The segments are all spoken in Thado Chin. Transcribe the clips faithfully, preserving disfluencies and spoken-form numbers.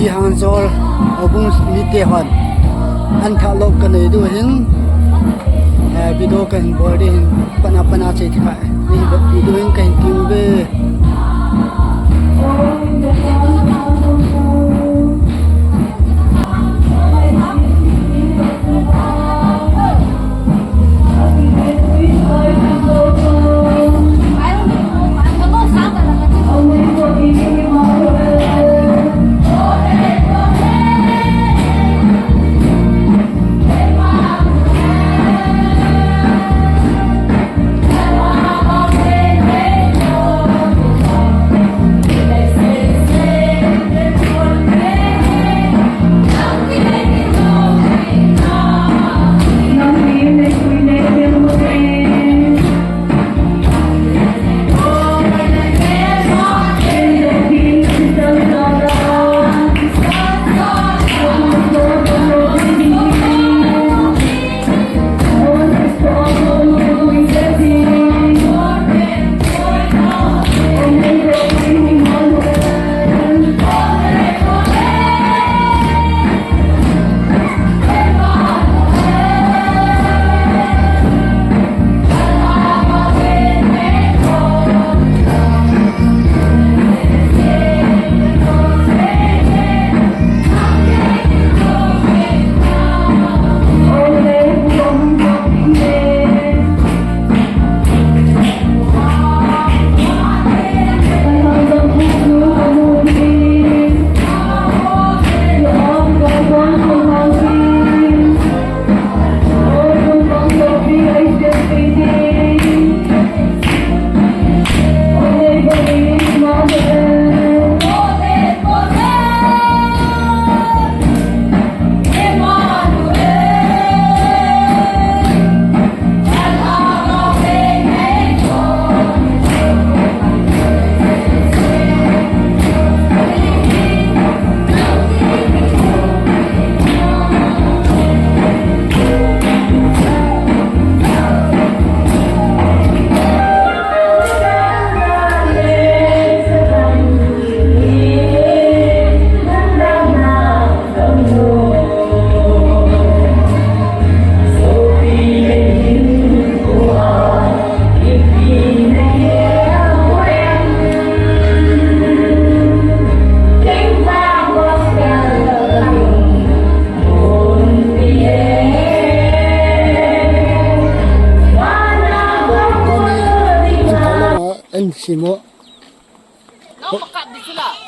Hangjo houbung mite hon an thah lou kanei diu hin, eh, video kahin bol ding hin, pana pana che thei kha, ni pi diu hin kahin ting ve.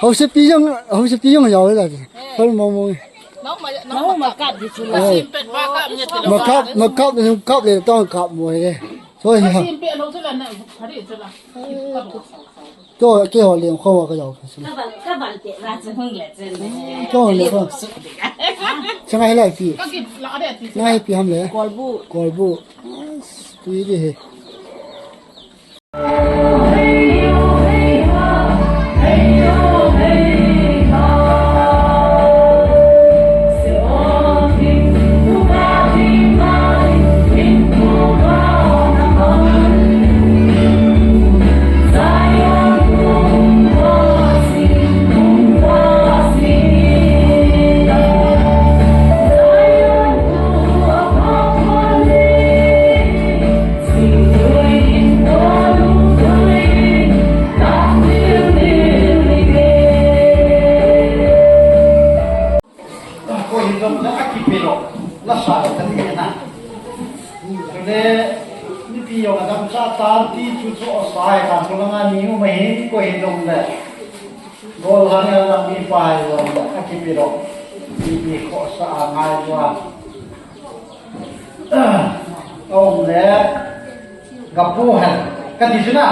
Hausa pi jong, hausa pi jong jao la. Hol mo mo. Nau ma, nau ma kap di chu la. Sim pet ba kap ni ti lo. Ma kap, ma kap, ma kap le tong kap mo he. So hi ha. Sim pet lo chu la na, hari chu la. To ke ho le kho wa ka jao ka chu. Ka ban, ka ban te la chu hung le chen. To le ko. Chang ai lai pi. Ka ki la de ti. Ngai pi ham le. Kolbu. Kolbu. Tui di he. Ko hin jong na akipe lo, na sa lo ta ni na. Chule, nipi jong adam cha tan ti chu chu o sa e kan ko langa ni u ma hin ko hin jong le. Gol han ya na mi pa jong le akipe lo. Nipi ko sa a ngai wa. Aum le, ka pu han, ka ti chu na.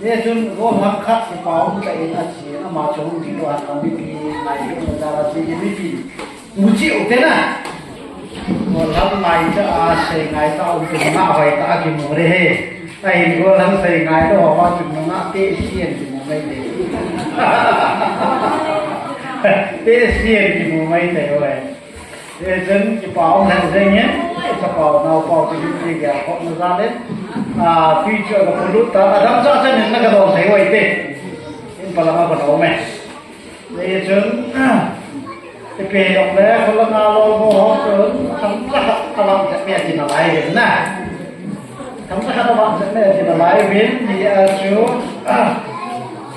E chun, Golhang khat kipa um ta in a chi, ama chu hung ding lou han, mipi ngai lou na da la chi, mipi mu chi u te na. Golhang ngai ta a, sei ngai ta um te na, hoi ta a kimu re he. Ahin Golhang sei ngai lou, hoi chun na te sien kimu mai te. Te sien kimu mai te hoi. E, chun kipa um lheh jeng in, chapao naopao te hin ti gel khop na jal in, a, tui chu ka polut ta, adam cha chan in na ka dong thei uve te. In palang a ka dong e. Hichun, ipi hijongle, kholanga lolbo ho chun, chomcha khat avang chet me tina lai uvin na. Chomcha khat avang chet me tina lai uvin, hijeh a chu,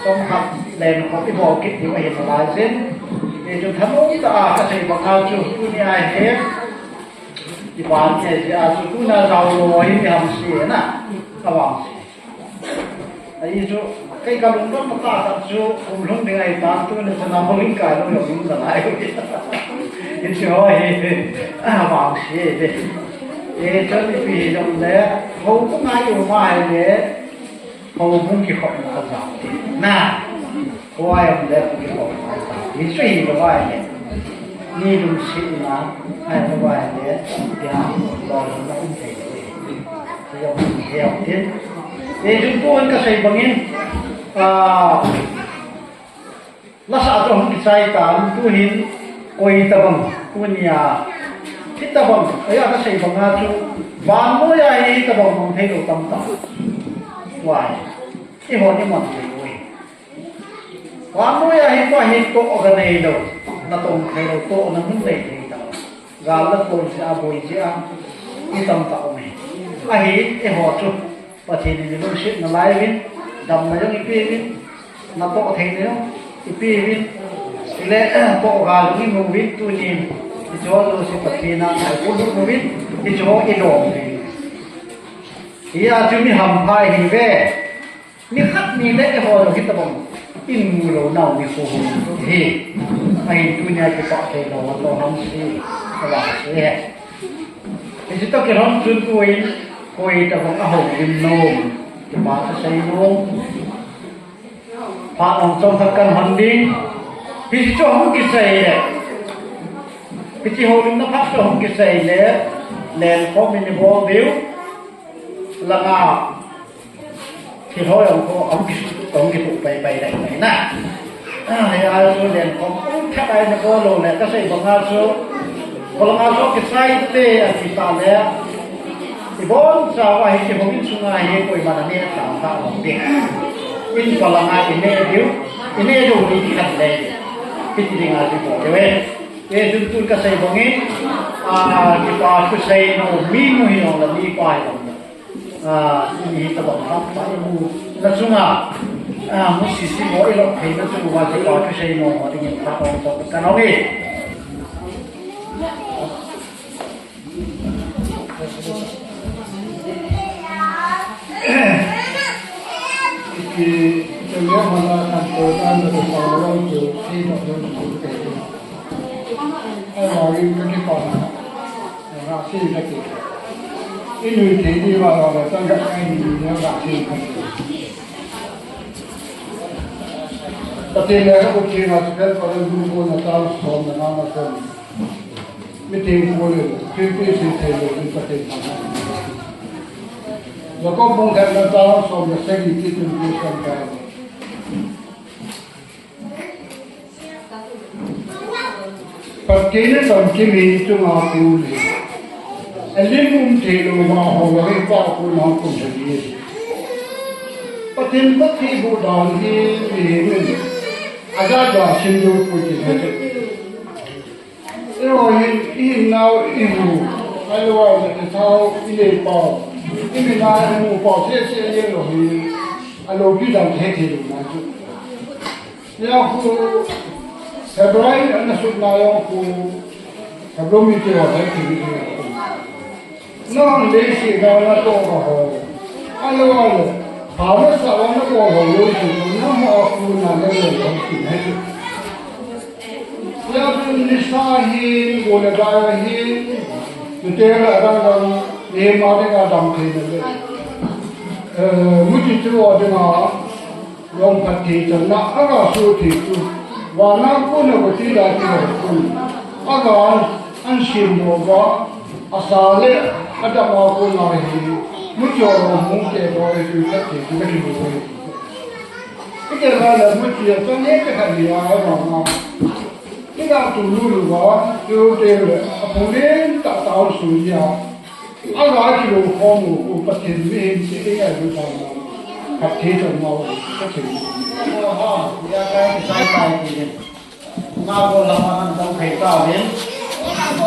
chomkhat lenkhom ibol kit diu ahi nalai jin. Hichun thanom tah a kasei banga chu, tunia hi, iban kei jeh a chu, tuna jaolou hi mi hamse na, avangse. Ahi chu, kei kalungdon matah khat chu, kum lhung ding ahitan, tuni chana houin kailou jong um nalai. Hiche ho hi, avangse hi. Hichun ipi hijongle, houbung a i um ahile, houbung kikhopna ajao. Na, koi um le kikhopna ajao. Hichu hilou ahile, mi lungsetna, ahilou ahile, tia, lolhinna um thei lou. Hiche jong hi heutin. Hichun tun kasei bangin, ah, lasa chu hung kichai tan, tuhin koi tobang, tunia, hitobang, ahi a kasei banga chu, vannoiya hi hitobang mang theilou tamtah. Tua hi, eihon imang thei lou hi. Vannoiya hi tua hi toh ga neilou, natong theilou, tohna mun nei thei talou. Gal le koi jeh a, boi jeh a, mi tamtah um e. Ahin, eiho chu, Pathen in ilungset nalai uvin, damna jong ipeuvin, natoh theina jong ipeuvin, chule, toh gal jong imu uvin, tunin, hicheho jouse Pathen a ngailutna uvin, hicheho idom uvin. Hijeh a chu mi hampha ihiuve. Nikhat nile eiho jong hitobang imu lounau nikho hung hi. Ahin tunia kipah theilou, atoh hamse, avangse. Hiche toh kilhon chun tuin, koi tobang ahoulim nom, kipa kasei nom. Phat hung chom khat kan hon ding. Hiche chu hung kisei le, hiche houlimna phat chu hung kisei le, lenkhom in ibol diu. Langa thil ho jong khu hung ki, hung kituh paipai laipai na. Ah, hia chu lenkhom um thet a ibol lou le, kasei banga chu, kholanga chu kichai te ati tah le, ibonchauva hiche houin sunga hi koiman aneh tang talou ding. In palanga ineh diu, ineh diu ni kikhen le, hiti dinga chu ibol diu e. Hichun tun kasei bangin, ah, kipa thusei nom, minu hijongle, mipa hijongle, ah, mi hitobang hampha imu na chunga, ah, musit sibol ilop theina chunguva kipa thusei nom dingin phat hung chom khat kan hon e. Ki, ki le mana kan to dan da sa lo ki, ki no lo ki. Ai, wa ri ka ki pa na. Ra si ka ki. Inu te di wa wa ta ga ai ni ni ra si ka ki. Pathen le ka kut cheng a, Pathen pa le gu ko na ta som na na na som. Meeting ko le, fifty six thei le, Pathen pa na. Jakob bung khat na chang som le sagi ti tun ti som kai. Pathen in chamkim hi chunga pu le, alim um thei lou va ho le, pa pu na kum thei. Pathen pa thi bu dan hi, hi min. Aja ja sim du pu ti he. Eiho hin, i nao, i hu, ahilou le i thao, i le pao, i mi na, i mu pao, se se ye lo hi, alopi dan he the lo na chu. Nia khu, Hebrai ana sut na jong khu, Hebrai mite ho he the lo. Nang leiset a natoh ho. Ahilou le, pha nasah a natoh ho leiset a nang ho a kona naleng ho ti ahi. Hijeh chun nisa hin, go le gai hin, chuteng le adang dang, eima dinga dam thei nalai. Eh, muchi chu adinga, Jong phatthei channa aga soh thei chu, vana kona gotila ti ho chun, aga an, an simdoh uva, asa le adap a kona hi, muchol ho hung kehdoh hi chu phatthei chu kakimu ahi. Ikehdoh le muchi a chang e kakhat hi a vang a. Ina tu lulu uva, tu te le, aphung lentah tah a sui a. Aga kilungkhom u, u Pathen mihem te, ei, ei, ei, ei, phatthei channa u, Pathen. Aha, ya kai, sai kai ti le. Nabol lama an dong thei tauvin.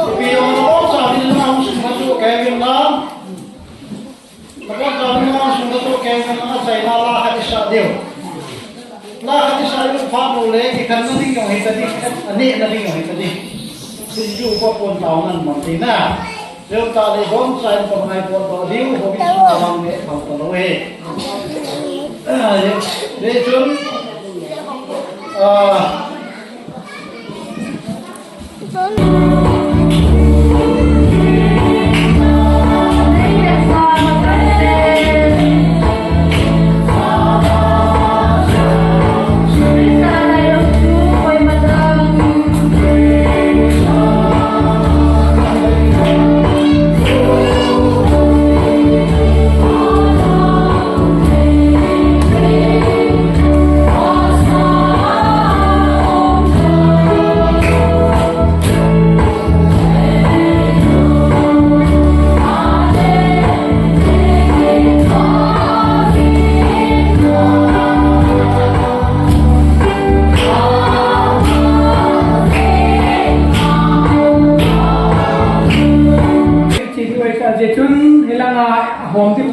Ipi jong nabol tauvin, nahung sung khat chu kei uvin lang. Nabol tauvin, nahung sung khat chu kei uvin lang, achaina la khat isah diu. La khat isah diu phat lou le, ikhanna ding jong hita ding, anehna ding jong hita ding. Singju pa pon tao nan mon ti na. Jong ta le bom sa in pang nai pon to diu, ho bi su bang ne, bang to lo he. Ah, ye. Ve chun. Ah. Chi tu ai ka je chun hilanga hom ti.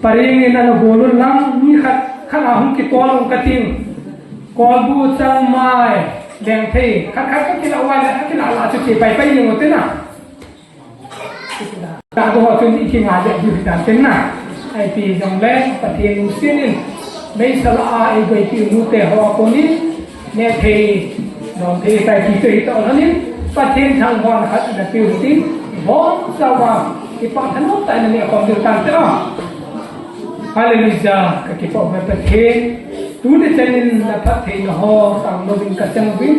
Paring in ana bol un lang, mi khat, khat a hung kitol un kating. Kolbu chang mai, leng thei, khat khat ka kila uva le, ka kila la chu che pai pai jing u te na. Ka do ho chun i kingai le, du dan te na. Ipi jong le, Pathen lungset in, meisel a, ei goi pi nu te ho a kon in, Neh thei, dong thei, tai ti chu hi tah lhonin, Pathen thangvahna khat na piu hitin, ibonchauva, kipah thanom tah in na neh khom diu tante o. Hallelujah, ka kipah uve Pathen. Tuni chan in na phattheina ho, tang louvin ka chang uvin,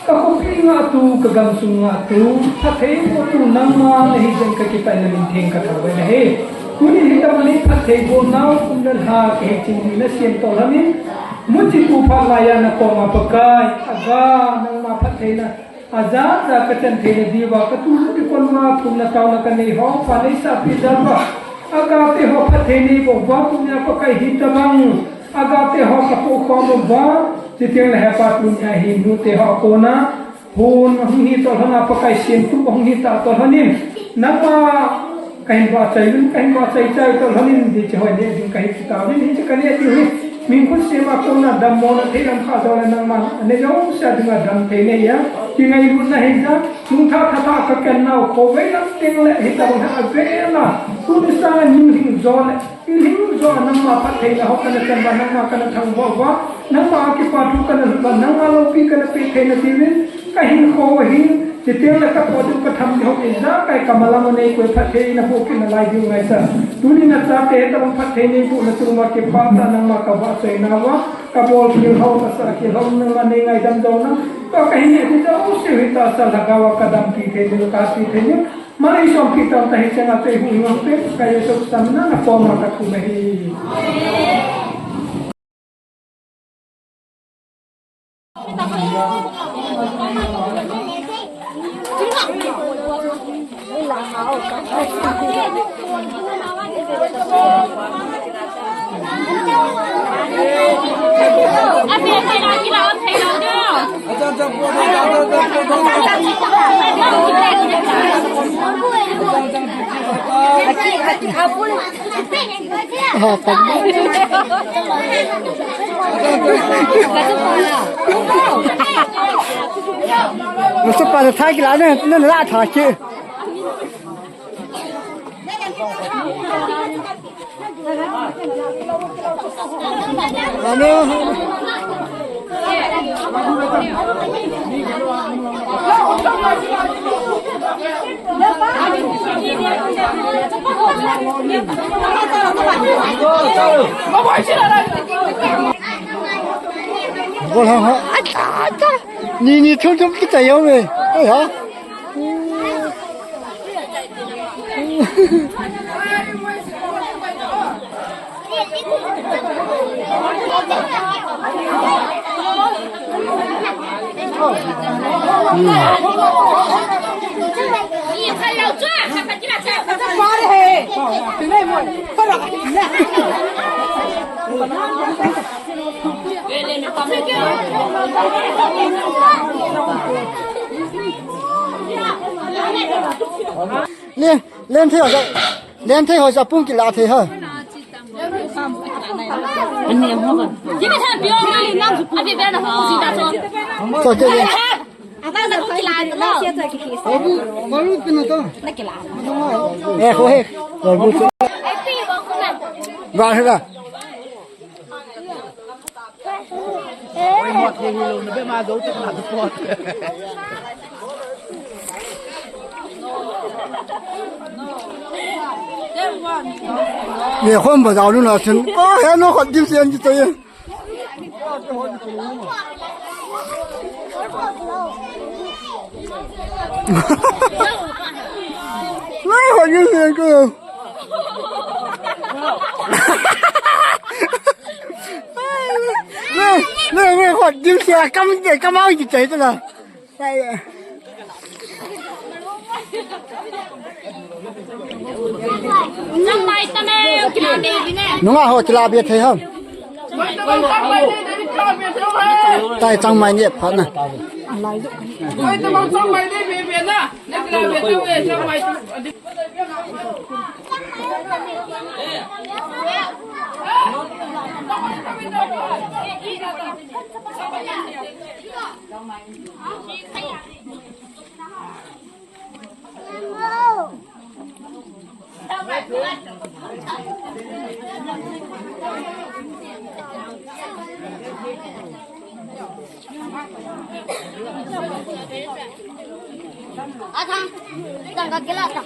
ka khopi ngah tu, ka gamsung ngah tu, phatthei ngah tu, nangma na hi jeh in ka kipah in na min theng ka thangvah in ahi. Tuni hitobang in phatthei bolnau, kum le lha, ka hichin ding na sem tah lhonin, Muchi tu phat laiya na koma Pakai, aga nangma phattheina, ajat jat ka chan theina diuva, ka tu kikon ma thumna taona ka nei ho, pha nei sa pi jal va. Agate ho phatthei nei bou va, tunia Pakai hitobang. Agate ho ka po khom va, chuteng le he Pa tunia hi nute ho a kona. Hun hung hi tah lhon a Pakai siam tu hung hi tah tah lhon in. Nangma kahin vahchoi uvin, kahin vahchoi chai tah lhon in, hiche hoi neh ding kahi chu tauvin, hiche ka neh diu hi. Min khut siam a kona dammo na thei lam kha jo le nangma, anei jouse a dinga dam thei nei a. Kingailutna hi ja, nungtha thatha ka ken nau khovei lam teng le hitabang ha a ve la. Tuni sanga nung hing jo le. Inhing jo nangma phattheina ho kana chan uva, nangma kana thangvah uva, nangma a kipa thu kana lhut uva, nangma loupi kana pe theina diuvin, ka hinkho hi, chuteng le ka po diu ka tham diu ho ijakai ka malam u nei koi phattheina boh kit nalai diu ngaisah. Tuni nachate tabang phatthei nei boh na chunga kipah tah nangma ka vahchoi nauva, ka bol khel ho, ka sa khel ho, nangma nei ngaidam jouna, tua ka hin neh ti jouse hi tahsa lhagao a ka dampi thei diu, ka pi thei diu. Malei sompi tah ta hi changa te hu hung te, ka Jesu samna na koma ka thum ahi. Masa pada thagi lah, na, na, na, thagi. Bol ha ha. Ni, ni, thum, thum, kita yau me. Ai ha. Len, len thei ho sa, len thei ho sa pung kila thei ha. Cho, cho, len. Eh, ho he. Ba he la. Ye khom ba jao nu na sin. Ko he no khot dim sian ji to ye. Ngai khot dim sian ko. Ngai, ngai, ngai khot dim sian kam de kam au ji chai to la. Nunga ho kila be thei ham. Tai chang mai ni pha na. Athang, tang ka kila ta.